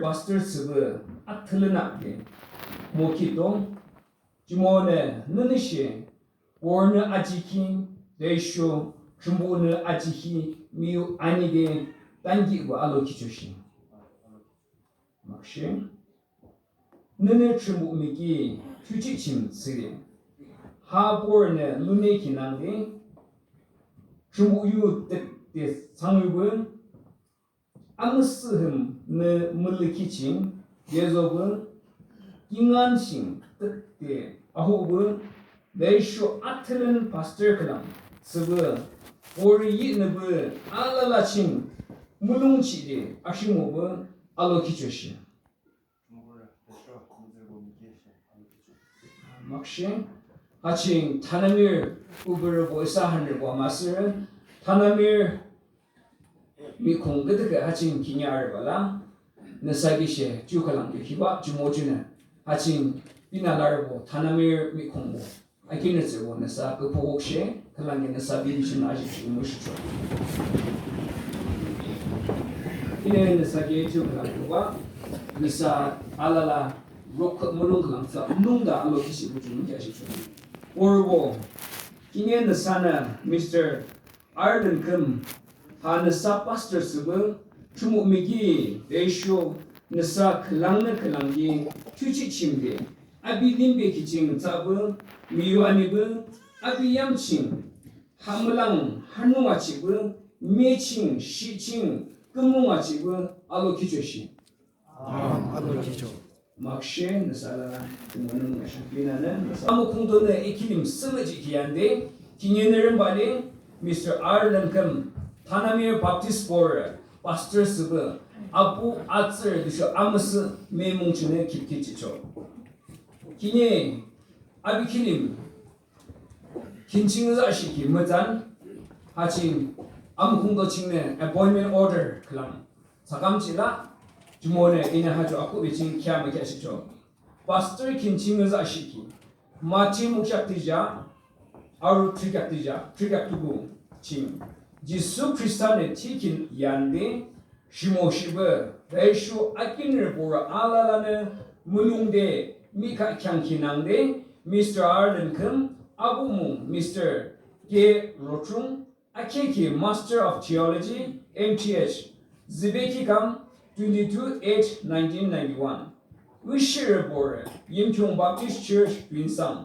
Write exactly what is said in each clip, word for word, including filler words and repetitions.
pastor thsüpü athülün akde mokhido. Jumonü nünüshe borünü ajikhi tüsho Thrünpuhnü ajikhi miyu anide tankihpü alokhichoh shi. Makshe nünü Thrünpuh miki thiyuchihchim thsüde ha borünü lune kinangde Thrünpuh yu tükde thsangyupü amüsühüm nü mülükhi ching yezopü kingaün ching tükde ahopü tüsho athülün pastor khülang thsüpü borü yihnüpü alala ching mulongchide ashimopü alokhichoh shi. Makshe ha ching Thanamir uberübo isa hanrübo masürü Thanamir mikhung küdükhüh ha ching kinyahrübah la nüsa kishe ju khülang de hibah jumo junü ha ching binalarübo Thanamir mikhungbo akinrü thsübo nüsa küpokokshi khülang ki nüsa bibichin aji chumushihchoh. Ine nüsa ki ju khülang kübah nüsa alala rokkhüh mulong khülang thsa nungde alokhishibo ju nung ki aji chumushihchoh. Orbo ine nüsanü Mister Arlen Küm ha nüsa pastor thsüpü Thrünpuh miki tüsho nüsa khülangnü khülang ki thiyuchihchimde api limbe kiching thsapü miyu anipü api yam ching ha mülang hanung achihpü me ching shi ching kümung achihpü alokhichoh shi. Am, alokhichoh. Makshe nüsa alala tümünung ngasha binanü nüsa amukhungdonü I kilim sümüjihkhi yande kinyenü rümbah le Mister Arlen Küm Thanamir Baptist Borü pastor thsüpü apu atsührü tüsho amüsüh me mung chingnü khipkhitjihchoh. Kinye api kilim khinching yüzahshihkhi mütsan ha ching amukhungdo chingnü appointment order khülang thsakham jihlah. Jumonü inü ha ju akhuhbe ching kheah mükheahshihchoh. Pastor khinching yüzahshihkhi Mati mukheak thijia, aru thürükheak thijia, thürükheak thüku ching Jisu Khristanü thikhi yande shimoshihpü tüsho akinrü borü alalanü mulongde mihkhah kheangkhi nangde Mister Arlen Küm, abuh mung Mister K Rochung, akhekhi Master of Theology, M T H, zübekhi kam twenty-two eight nineteen ninety-one. Isherü borü Yimkhiung Baptist Church Tuensang.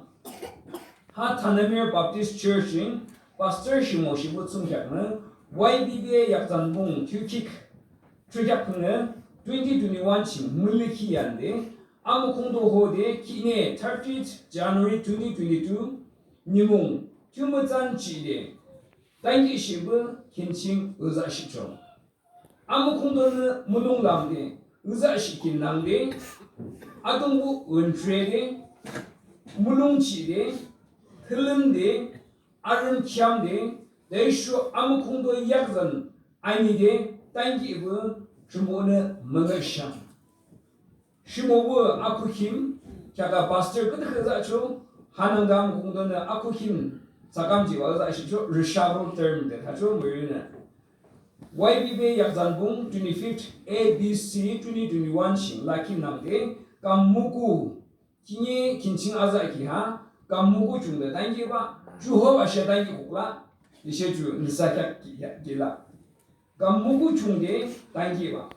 Ha Thanamir Baptist Church ching pastor shimoshihpü thsungkheaknü Y B B A yakzan pung thiyukhik thürükheak pünü twenty twenty-one ching mülükhi yande amukhungdo hode kinye thirtieth January twenty twenty-two nimung thiyumütsan jihde tankihshihpü khinching yüzahshihchoh. Amukhungdonü mulonglamde yüzahshihkhi nangde Atungpuh wüntrede mulongchide thülünde arümkhiamde tüsho amukhungdo yakzan anide tankihpü Thrünpuhnü müngühshang. Shimopü akhuhkhim kheaküa pastor küdükhüh yüzahchoh, hanangde amukhungdonü akhuhkhim thsakham jihbah yüzahshihchoh, reshuffle term de thachoh mürünü. Y B B A yakzan pung twenty-fifth A D C twenty twenty-one ching lakhi nangde kam muku kinye khinching azahkhi ha kam muku khiungde tankihbah, ju hobah she tankihkhi kuklah, tüshe ju nüsa kheak ki- kila. Kam muku khiungde tankihbah.